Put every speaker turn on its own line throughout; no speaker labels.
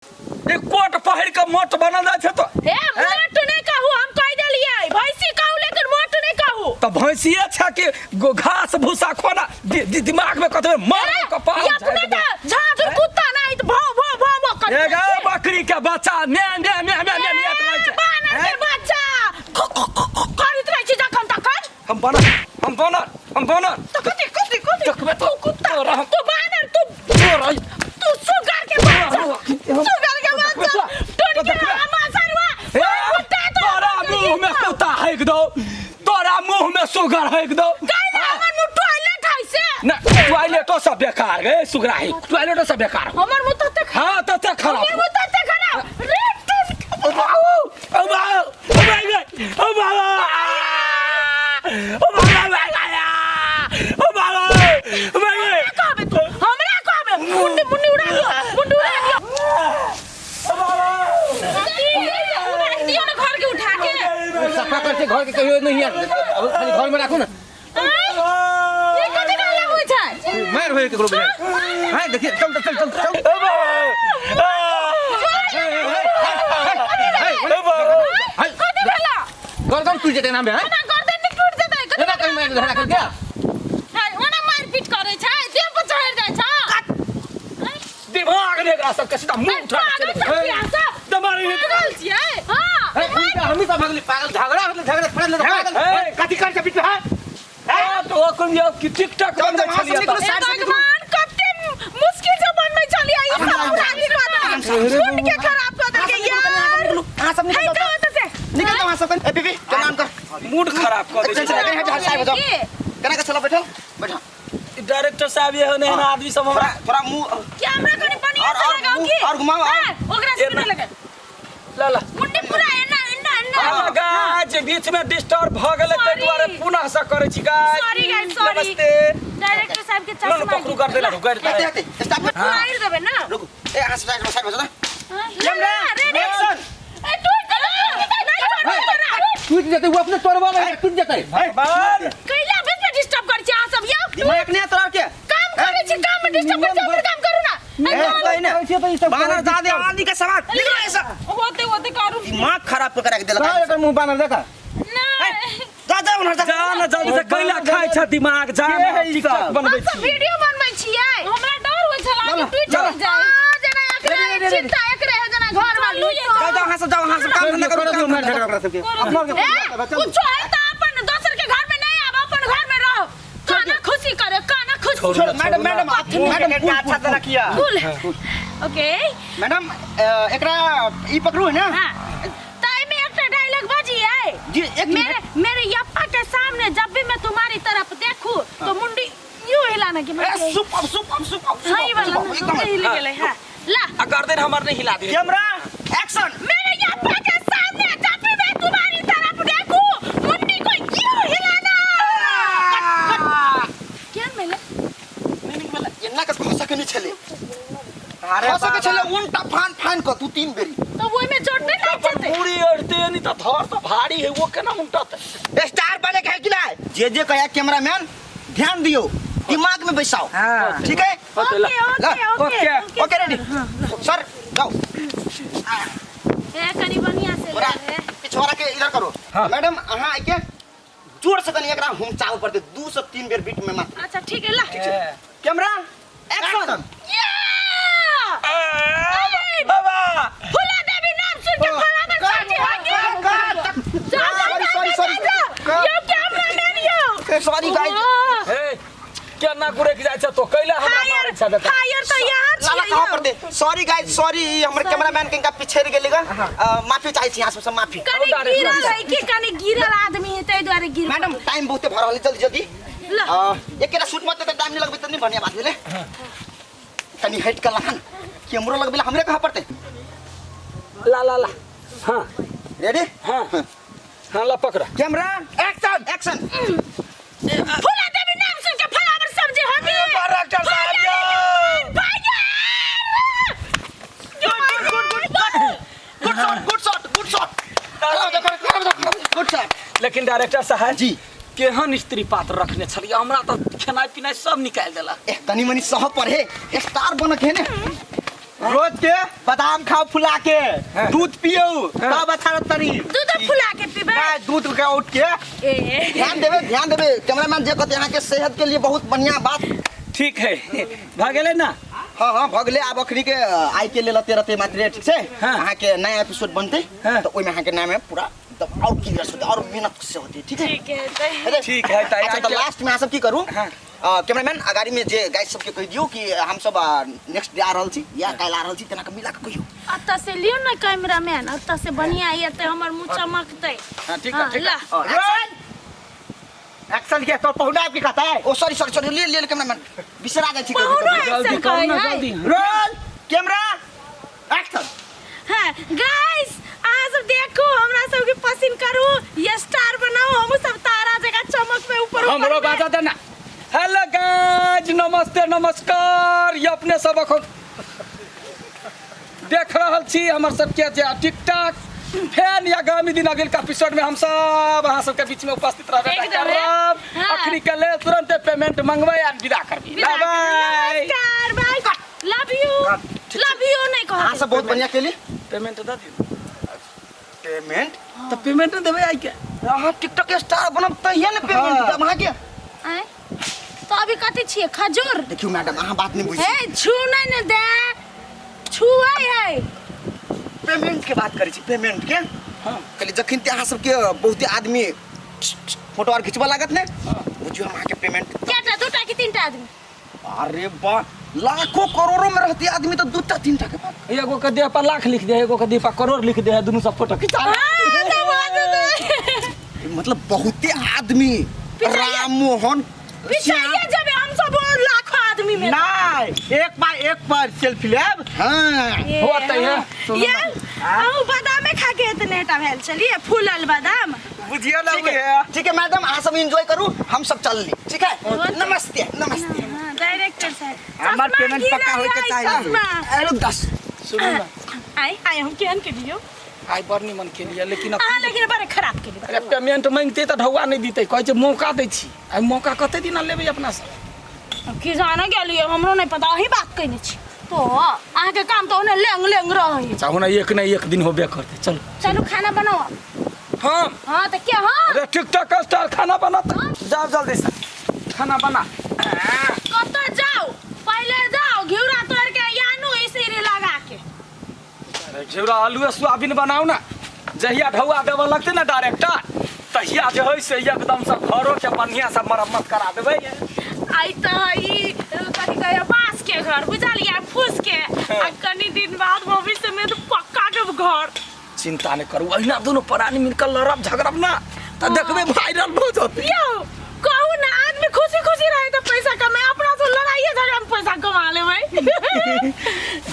ई court पहिर के मोट बनल जाइ छै तो।
हे, मोट नहीं कहू, हम कह देलियै। भैंसी कहू लेकिन मोट नहीं कहू।
तऽ भैंसिए छै कि घास भूसा खोना दिमाग में कतबे मार कपाल।
ये अपने तऽ झाँझ कुत्ता नहीं तऽ भौ भौ भौ भौ करैत
एगो
रहै छै।
बकरी के बच्चा ने ने ने ने ने ने रहै छै।
बानर के बच्चा खो खो खो खो करैत रहै छै जखन तखन।
हम बनल, हम बनल, हम बनल।
तऽ कथी कथी कथी?
देखबे
तू कुत्ता,
तोरा हम-
तू बानर, तू
तोरा
तू सुगर के बच्चा, सुगर के बच्चा टूट के हमा सरवा।
ए,
कुत्ता तो
तोरा मुंह में कुत्ता हैक दो, तोरा मुंह में सुगर हैक दो।
काहे हमर मुंह टॉयलेट है से?
ना, टॉयलेटो सब बेकार गे सुगराही, टॉयलेटो सब बेकार।
हमर मुंह तते
हाँ, तते खराब।
हमर मुंह तते खराब रे टूट।
ओ बाबू, ओ बाबू, ओ बाबू, ओ बाबू, ओ बाबू, ओ बाबू, ओ बाबू।
कहबे तू हमरा कहबे? मुंडी मुंडी उड़ा दियो, मुंडी उड़ा दियो, उड़ा दियो ना घर के उठा के।
सफा करके घर के कहियो नहीं यार, अब खाली घर में राखू ना।
ये कथी डाला होइ छै?
मार होय केकरो बुझाय। हां, देखिए, चल चल चल चल।
कथी भेला?
गर्दन टूट जेतै नाम है।
ओना गर्दन नहि टूट जेतै कथी?
एना कहीं मार झगड़ा कर क्या?
है, ओना मारपीट करै छै, देह पर चढ़ि जाइ छै।
दिमाग ने एकरा सबके सीधा मुंह उठा के
पागल
चलि
सब
गेलै।
छियै अहाँ सब।
दमारी नहीं।
पागल छियै हाँ।
हमी सब भगली पागल, झगड़ा होले, झगड़ा फड़ल ले पागल।
हे।
कथी कर के बीच में है?
हाँ, तो ओ कुन कि टिकटॉक
चल,
बनबै
चल,
छलियै
निकलो,
तऽ।
हे
साइड से निकलो।
भगवान, कते मुश्किल से बनबै छलियै ई सब पुरानी बात सुन के खराब कऽ देलकै यार।
अहाँ सब
हे
निकल जाओ।
जाओ तऽ से।
निकल जाओ अहाँ सब। ए बीबी, चल आराम कर।
मूड खराब कऽ दै
चल,
छै।
चल, हट, हट, साइड हो जाओ।
की?
केना के चलो, बैठो बैठो।
डायरेक्टर साहब, ये एहन एहन आदमी सब हमरा
थोड़ा मुंह
कैमरा कनि बढ़िया
और-
से
और
लगाओ
मुंह-
की
और घुमाओ, और-
हाँ, ओकरा से
एना।
नहि लगे।
ला ला।
मुंडी पूरा एना एना एना।
हाँ, गाइस, बीच में डिस्टर्ब भ गेलै ताहि
Sorry.
दुआरे पुनः से करै छी गाइस।
Sorry, guys, sorry.
नमस्ते।
डायरेक्टर साहब के
लो लो,
चश्मा।
पकड़ू कर देला, कर
हटे
देला।
हटे, स्टाप।
मारि देबै ना।
रुकू, ए अहाँ सब साइड हो, साइड हो जाओ ना।
हाँ, ला, रेडी।
एक्शन।
ए, टूट गेलै, नहि छोड़बै तोरा।
टूट जेतै, ओ अपने तोड़वा ले, टूट जेतै।
भगवान।
कैला बीच में डिस्टर्ब करै छी अहाँ सब यौ?
दिमाग नहीं है तोरा के?
काम करै छी, काम में डिस्टर्ब करै छी, अपन काम करू ना।
ए, कहीं ना बानर दादे आदमी के सवाल निकलो ऐसा।
होते होते करू।
दिमाग खराब करा के देलक।
कहाँ एकर मुंह बानर देखा?
नहीं।
जा जा उन्हर जा।
जा ना जल्दी से, कैला खाइ छ दिमाग, जा
के
ना
है ई
टिकटॉक
सब?
बनबै
हम सब
छी।
वीडियो बनबै छियै। हमरा डर होइ छल आगे टूटि
चलो।
जाय। हां, जेना एकरे चिंता एकरे है, जेना घर वाली।
जाओ जाओ अहाँ सब जाओ, अहाँ सब काम धंधा करू, काम धंधा करू।
झगड़ा सबके अपना
ए, कुछो है त अपन दोसर के घर में नहीं आब, अपन घर में रहो। काना खुशी करे, काना खुशी।
छोड़ो मैडम, मैडम आप, मैडम कूल,
अच्छा तरह किया।
कूल, ओके।
मैडम, एकरा ई पकड़ू है ना?
हां, त एमे एकटा डायलॉग बाजी है।
जी, एक
मेरे
मिनट।
मेरे यप्पा के सामने जब भी मैं तुम्हारी तरफ देखूं तो मुंडी यूं हिलाना कि
ए सुपर सुपर सुपर।
हाँ, ये वाला ना,
एकदम।
हिल गेलै। हाँ, ला।
आ गर्दन हमर नहीं हिला दे।
Camera action.
मेरे यप्पा के सामने जब भी मैं तुम्हारी तरफ देखूं मुंडी को यूं हिलाना। क्या मिले?
एना के खसा के नहीं छले।
अरे।
खसा के छले उल्टा फान फान क तू तीन बेरी।
तो वो में चोट नहीं लग
अपन
जेतै?
पूरी अड़ते नहीं तो धर तो भारी है, वो केना उल्टत?
स्टार बने के है कि ना? जे जे कहे कैमरामैन ध्यान दियो, दिमाग में बैसाओ।
हाँ।
ठीक है।
ओके।
ला।
Okay okay.
Okay.
Okay, ready sir, जाओ।
ए, कनी बढ़िया से
थोड़ा
ले।
पिछवाड़ा के इधर करो।
हाँ।
मैडम, अहाँ आके जोर से कनी एकरा हम चाव पड़ते 2 से 3 बेर बीट में मात्र।
अच्छा, ठीक है, ला।
Camera action.
या!
बाबा।
फुला देवी नाम सुन के फलाना साथी हो गया। जा जा।
सॉरी,
जा
सॉरी,
जा।
सॉरी।
जा yo camera man yo.
Sorry guys.
Hey, केना गुरक जाइ छ तो? कैला हमरा
फायर
मारै छ बेटा?
फायर तो यहाँ
लाला
छियै
कहाँ
यौ।
पर दे। सॉरी गाइस, सॉरी, हमर कैमरामैन के इनका पिछड़ गेलै गा। माफी चाहै छी अहाँ सबसँ, माफी।
कनी
डायरेक्ट
गिरल है कि कनी गिरल आदमी है ताहि दुआरे गिर।
मैडम, टाइम बहुते भऽ रहल है, जल्दी जल्दी।
ल।
एकेटा शूट मत टाइम नहीं लगबे त नहीं बढ़िया बात भेलै। कनी हट के लहन कैमरो लगबे हमरे कहाँ पड़ते।
ला ला ला, हाँ।
रेडी?
हाँ हाँ, ला पकड़ा।
Camera action action.
फुला देवी नाम सुन के फलावर समझे होगी।
डायरेक्टर साहब यो।
Good shot, good shot, good shot, good shot.
लेकिन डायरेक्टर साहब
जी।
केहन स्त्री पात्र रखने छलियै, हमरा तऽ खेनाइ पिनाइ सब निकालि देलक।
ए, तनी मनी सह पर हे, स्टार बनक है ने। रोज के बादाम खाओ फुला के, दूध पियो, तब अच्छा रहत तनी।
दूध फुला के पीबे?
नहीं, दूध के उठ के।
ए
ध्यान देबे, ध्यान देबे कैमरामैन जे कहते, यहाँ के सेहत के लिए बहुत बढ़िया बात।
ठीक है, भऽ गेलै ना?
हाँ हाँ, भऽ गेलै। आब अखनी के आइ के लेल एते रहतै मात्र, ठीक छै?
हाँ।
अहाँके नया एपिसोड बनतै।
हाँ।
तऽ ओहिमे अहाँके नाम पूरा एकदम और क्लियर होतै और मेहनत से होतै, ठीक है?
ठीक है तऽ।
अरे,
ठीक है, तऽ
अच्छा, तऽ लास्ट में अहाँ सब की करू?
हाँ।
कैमरामैन, अगाड़ी में जे गाइस सबके कहि दियौ कि हम सब नेक्स्ट डे आ रहल छी या काल्हि आ रहल छी, तेना के मिला के कहियौ।
अतऽ से लियौ ने कैमरामैन, अतऽ से बढ़िया एतै, हमर मुँह चमकतै।
हाँ, ठीक है,
हाँ,
ठीक है।
ला।
एक्शन के तो पहुना आपकी कहता है। ओ सॉरी सॉरी सॉरी, ले ले कैमरामैन, बिसरा जाइ छी कभी
पहुनो
कभी।
जल्दी
एक्शन
करू
कहै
ना,
है।
जल्दी।
Roll camera action.
हाँ गाइस, अहाँ सब देखू, हमरा सबके पसंद करू, ये स्टार बनाऊ, हमहूँ सब तारा जकाँ चमकबै ऊपर ऊपर
हमरो
में।
बाजा देना। हेलो गाइस, नमस्ते नमस्कार। ये अपने सब अखन देख रहल छी हमर सबके जे टिकटॉक फैन या आगामी दिन अगिलका एपिसोड में हम सब अहाँ सबके बीच में उपस्थित रहबे
एकदम,
करब।
हाँ।
अखनी के लेल तुरंत पेमेंट मंगबै आ विदा करबी।
विदा।
बाय।
नमस्कार, बाय, लव you. Love you नहीं
अहाँ
कह।
सब बहुत बढ़िया केली।
पेमेंट दऽ दियौ।
पेमेंट?
तऽ पेमेंट ने देबै आइ के।
अहाँ टिकटॉक स्टार बनब तहिया ने पेमेंट
हाँ।
देब अहाँके।
आँय, तो अभी कथी छियै, खजूर?
देखियौ मैडम, अहाँ बात नहीं बुझी।
हे, छू नहीं ने दे, छुए है।
पेमेंट के बात करै छी, पेमेंट के।
हाँ।
कहली जखन ते अहाँ सबके बहुते आदमी फोटो आर खिंचबऽ लागत ने, बुझियौ हम अहाँके पेमेंट।
केटा, दूटा कि तीनटा आदमी?
अरे बा, लाखों करोड़ों में रहती आदमी तो दूटा तीनटा के बात।
एगो के देह पर लाख लिख दे, एगो के देह पर करोड़ लिख दे, दुनू सब फोटो खिंचा ले।
हाँ, तो बात है।
मतलब बहुते आदमी। राम मोहन
पिछाइए जब हम सब वो लाखों आदमी में
नहीं, एक बार एक पर सेल्फी लेब।
हाँ।
ये,
होतै है, सुनू
ये अहूँ बादामे खा के इतने टा भेल छलियै, फूलल बादाम।
बुझियो ना।
ठीक है, ठीक है मैडम, अहाँ सब एंजॉय करू, हम सब चल ली, ठीक है? नमस्ते नमस्ते।
हाँ, डायरेक्टर साहब,
हमर
चश्मा
पेमेंट
गिरल
पक्का होइके
है,
चाही।
चश्मा।
अरे दस
सुनू ना।
आइ आइ हम केहन के दियौ?
आइ बड़ निमन केलियै, लेकिन
अहाँ लेकिन बड़े खराब के दियौ।
अरे पेमेंट मांगते तऽ ढौआ नहि दितै, कहै छै मौका दै छी। आइ मौका कते दिना लेबै अपना सब?
की जाने गेलियै, हमरो नहीं पता, अही बात कहने छी तो अहाँके काम तो ओने लेंग लेंग रहै।
चाहू ना, एक ने एक दिन होबे करतै। चलू।
चलू, खाना बनाओ।
हम?
हाँ, तऽ के? हाँ।
अरे टिकटॉक स्टार खाना बना, जाओ जल्दी से खाना बना।
कतऽ जाउ? पहिले जाउ घिउरा तोड़ के आनू इसीरी लगा के।
अरे घिउरा आलू सोयाबीन बनाऊ ना। जहिया ढौआ देबऽ लगतै ना डायरेक्टर, तहिया जे है से एकदम से घरो के बढ़िया से मरम्मत करा देबै।
आइ तऽ ई कथी कहै, बाँस के घर बुझलियै, फूस के, आ कनी दिन बाद भविष्य में तऽ पक्का के घर।
चिंता नहीं करू, अहिना दुनू प्राणी मिलकर लड़ब झगड़ब ना तऽ देखबै वायरल भऽ जेतै।
यौ कहू ना, आदमी खुशी खुशी रहे तऽ पैसा कमाए, अपना से लड़ाइए झगड़ा में पैसा कमा लेबै।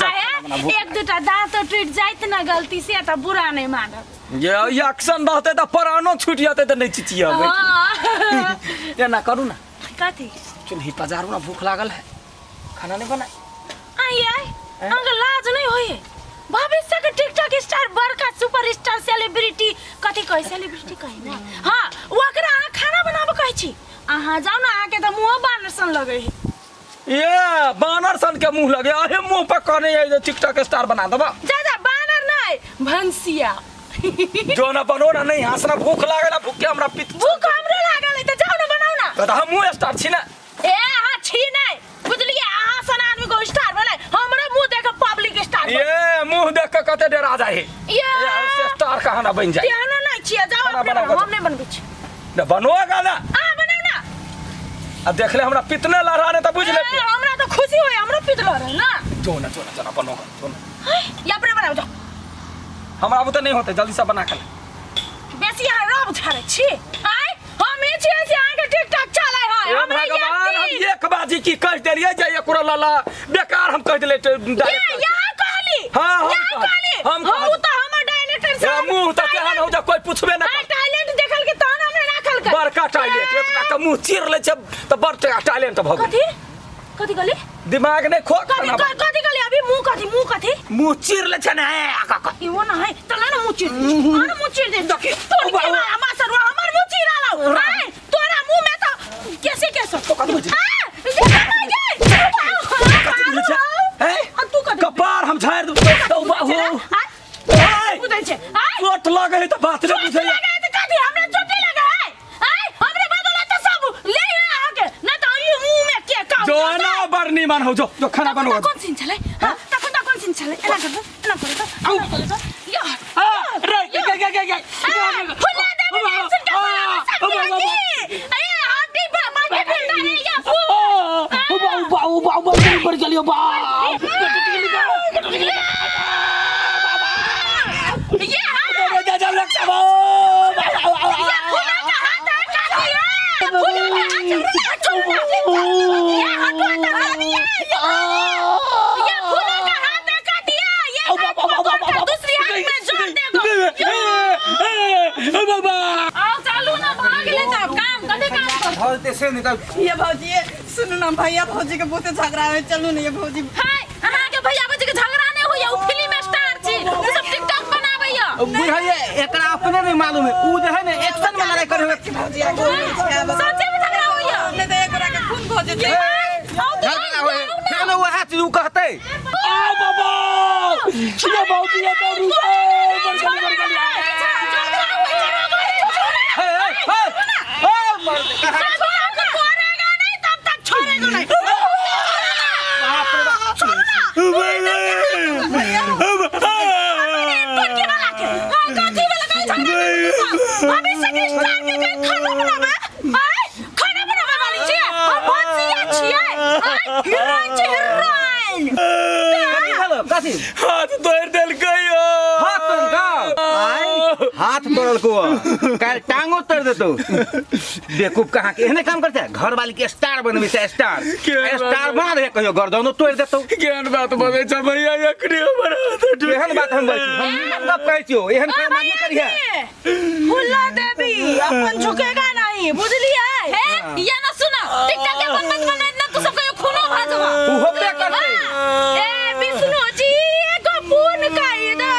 आए एक दूटा दाँत टूटि जाइत ना गलती से तऽ बुरा नहीं मानब।
ये एक्शन रहतै तऽ प्राणो छूटि जेतै तऽ नहि चिचियेबै।
हाँ।
एना करू ना।
कथी?
चूल्ही पजारू ना, भूख लागल है, खाना नहीं बनाए?
आई आई, अहाँके लाज नहीं होइए? भविष्य के टिकटॉक स्टार, बड़का सुपर स्टार, सेलिब्रिटी, कथी कहै, सेलिब्रिटी कहै ना? हाँ, ओकरा अहाँ खाना बनाबऽ कहै छी? अहाँ जाउ ने, अहाँके तऽ मुँहो बानर सन लगै है।
ये बानर सन के मुंह लगे, अहे मुंह पर कहने ये जे टिकटॉक स्टार बना देबा।
जा जा, बानर नहीं, भंसिया।
जो ना बनो ना, नहीं हंसना, भूख लागल है, भूख के हमरा पित।
भूख हमरो लागल है, तऽ जाउ ने, बनाउ ना।
तऽ हमहूँ स्टार छी ना।
ए अहाँ छी नहीं, बुझलियै? अहाँ सन आदमी को स्टार भेलै, हमरो मुँह देख के पब्लिक स्टार।
ये मुंह देख के कते डरा जाए है।
ये
ये से स्टार कहाँ ना बन जाए।
तेहनो नहीं छियै, जाउ
खाना
अपने
बनाउ,
बनाउ, हम नहीं बनबै छी।
ना बनोगा ना।
अहाँ बनाउ ना।
आ देख ले, हमरा पितने लड़ा ने तऽ बुझ ले।
ए, हमरा तऽ खुशी होय, हमरो पित लड़े ना।
जो ना, जो ना, जो ना, बनोगा जो ना।
है, या अपने बनाउ जाउ।
हमरा अब तऽ नहीं होते, जल्दी से बना के ला।
बेसी अहाँ रब झाड़ै छी। आँय, हम ई छियै जे अहाँके टिकटॉक चलै है।
ए
हमरा
भगवान, हम
एक
एक बाजी की कह देलियै जे एकरो लला बेकार हम कह देलियै
ये
डायरेक्टर।
यहाँ कहली।
हाँ, हम
यहाँ
कहली,
कहली।
हम
हाँ,
कहली।
उ तऽ हमर डायरेक्टर
ए
साहब
मुंह तऽ केहन हो जे कोई पूछबे ना
आइ टैलेंट देखल के तहन हमरा राखल के।
बड़का टॉयलेट, इतना के मुंह चीर ले छै तऽ बड़ टैलेंट भऽ गेल।
कथी कथी कहली?
दिमाग नहीं खो।
कथी?
खाना बना।
कथी कहली अभी? मुंह कथी, मुंह कथी?
मुंह चीर ले छै ने, ए, का का।
इहो ना है चल ना, मुंह चीर दे, हाँ ना, मुंह चीर दे।
देखी,
तोर
उबा,
के
उबा।
मारा मासर हमर मुंह चीरा लाओ। आय तोरा मुंह में तो कैसे कैसे
तो कथी बुझी?
आ, ये
कथी बुझै छै? हैं?
आ, तू कथी?
कपार हम चोट लगे है त बात नहीं
चोट
बुझैया।
लगे है त कथी हमरा चोट नहीं लगे है? आय हमरे बदला त सब ले है अहाँ के न त ई मुंह में के काम
जो ना बड़ नीमन हो जो जो खाना बनवा।
कौन सीन छलै? हां, तखन त कौन सीन छलै? एना कर दो, एना कर दो, एना कर दो। यो
आ रे गे गे गे गे
फुला देबी टेंशन का बना सब की ए हड्डी बा माटी फिरता रे या फू
ओ बा ओ बा ओ बा बढ़ गेलियो बा।
ये हाथ
जा जा लग सब।
ये फूला का हाथ है काटी है फूला का हाथ छोड़ो छोड़ो ये हटवा तो ये ये फूला का हाथ है काटी है ये हाथ पकड़ कर दूसरी हाथ में जोड़ देगो।
बाबा
आओ चालू ना भाग ले तब काम कते काम कर
भलते से नहीं तब
ये भौजी सुनू ना, भैया भौजी के बहुते झगड़ा है, चलू ना ये भौजी।
हाय अहाँ के भैया भौजी के झगड़ा नहीं होइया, उ फिल्म स्टार छी, उ सब टिकटॉक बनाबैया।
बुझलिए एकरा अपने नहीं मालूम है उ जे है ने एक्शन में लड़ाई करे
भौजी आगे
सच्चे में झगड़ा होइया।
नहीं तो एकरा के खून भऽ जेतै।
आओ तो
झगड़ा होए फेन वएह चीज उ कहतै।
आ बाबा ये भौजी ये तो रुको बढ़ गेली बढ़ गेली।
हे हे हे मर्द कहाँ
छोड़ेगा नहीं तब तक छोड़ेगा नहीं।
बाप रे बाप।
टोटके वाला के हां कथी वाला के झगड़ा भविष्य के स्टार के के खाना बनाबे? आय खाना बनाबे वाली छियै हम, भनसिया छियै। आय हीरोइन छी हीरोइन।
कथी भेलो कथी?
हाथ तोड़ देलकै यो।
हाथ तोड़लकौ? आय हाथ तोड़लकौ, काल्हि टांगो तोड़ देतौ। बेवकूफ कहाँ के एहने काम करतै, घर वाली के स्टार बनबै छै स्टार स्टार बना दे कहियो गर्दनो तोड़ देतौ।
केहन बात बजै छ भैया एकरे हमर हाथ टूटि
एहन बात हम बोलै छी, हम निमन गप कहै छियौ, एहन काम आदमी करिहे।
फुल्ला देवी अपन झुकेगा नहीं बुझलियै? हे ये ना सुना टिकटॉक के बनबैत बनबैत ना तू सब कहियो खूनो भऽ जेबा।
उ होबे करतै।
ए विष्णु जी एगो पुन कहि दे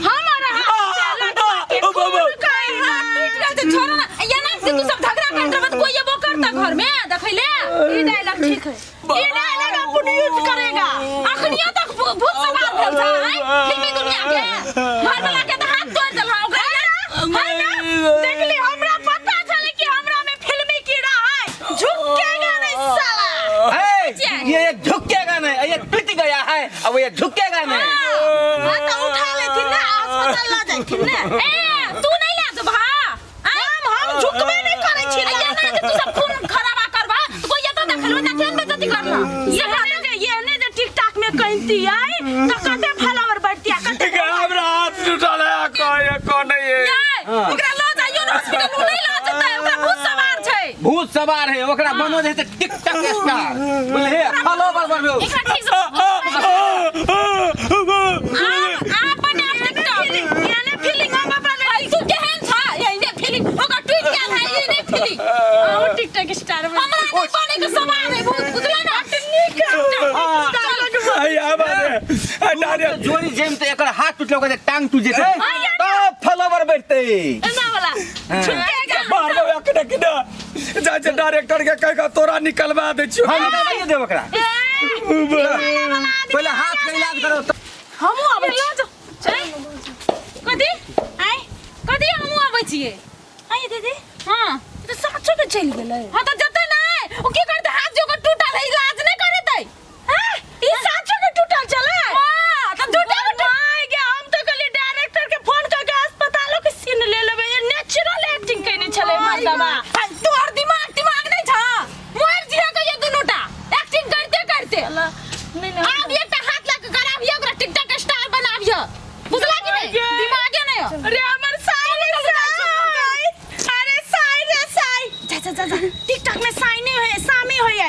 हमर हाथ से लड़वा के खून कहि दे। टूट गेल त छोड़ ना ये ना से तू सब झगड़ा करत रहबे त कोई एबो करता घर में देखै ले। ई डायलॉग ठीक है, ई डायलॉग अपन यूज करेगा। अखनियो तक भूत सवार भेल छै हैं फिल्मी दुनिया के घर वाला के त हाथ तोड़ देल ओकरा है ना। देखली हमरा पता छलै कि हमरा में फिल्मी कीड़ा है, झुकेगा नहीं साला।
ए ये झुकेगा नहीं, ये टूट गया है अब ये झुकेगा नहीं।
हां त उठा लेथिन ना अस्पताल ल जाथिन ना। ए तू नहीं ले जबा हम झुकबे नहीं करै छी। ये ना कि तू सब खून खराबा करबा त कोई एतो देखलबे ना केहन बेइज्जती करला। ये ने जे ये ने जे टिकटॉक में कहती आई त कते फॉलोवर बढ़ती आ कते।
हमरा हाथ टूटल है कहे कोने ये
ओकरा ल जाइयो न हॉस्पिटल, उ नहीं ल जेतै, ओकरा भूत सवार छै।
भूत सवार है ओकरा बनो जे टिकटॉक स्टार बुझलिए फॉलोवर बढ़बे।
एकरा ठीक से आपन आप टिकटॉक याने फीलिंग हम अपन तू केहन छ एने फीलिंग ओकर टूट गेल है एने फीलिंग हम टिकटॉक स्टार हमरा नहीं बने के सवार है भूत बुझला ना। नीक
जोड़ी जेम त एकर हाथ टूटलो ओकर टांग टूट जेतै तब फॉलोवर बढ़तै।
एना वाला झुकेगा
बाहर में एकने किना जा जे डायरेक्टर के कह के तोरा निकलवा दै छियो।
हम निकलवाइए देब ओकरा, पहिले हाथ के इलाज करो।
हमहु आबै छी। कथी आइ कथी हमहु आबै छियै? आइ दीदी हां त साचो के चलि गेलै। हां त जतै नै उ की करतै हाथ जो ओकर टूटल है इलाज नै करेतै। हां ई साचो के टूटल छलै। हां त टूटल my गे हम त कहली डायरेक्टर के फोन क के अस्पतालो के सीन ले लेबै, ये नेचुरल एक्टिंग केने छलै मर्दबा। तोहर दिमाग दिमाग नै छ, मरि जिहे कहियो दुनूटा एक्टिंग करते करते। नहीं नहीं आब एकटा हाथ लग के कराबियो ओकरा टिकटॉक स्टार बनाबियो बुझला कि नहीं? दिमागे नहीं हो। अरे हमर साई रे साई, अरे साई रे साई, जा जा जा जा टिकटॉक में साई नहीं होय सामी होय।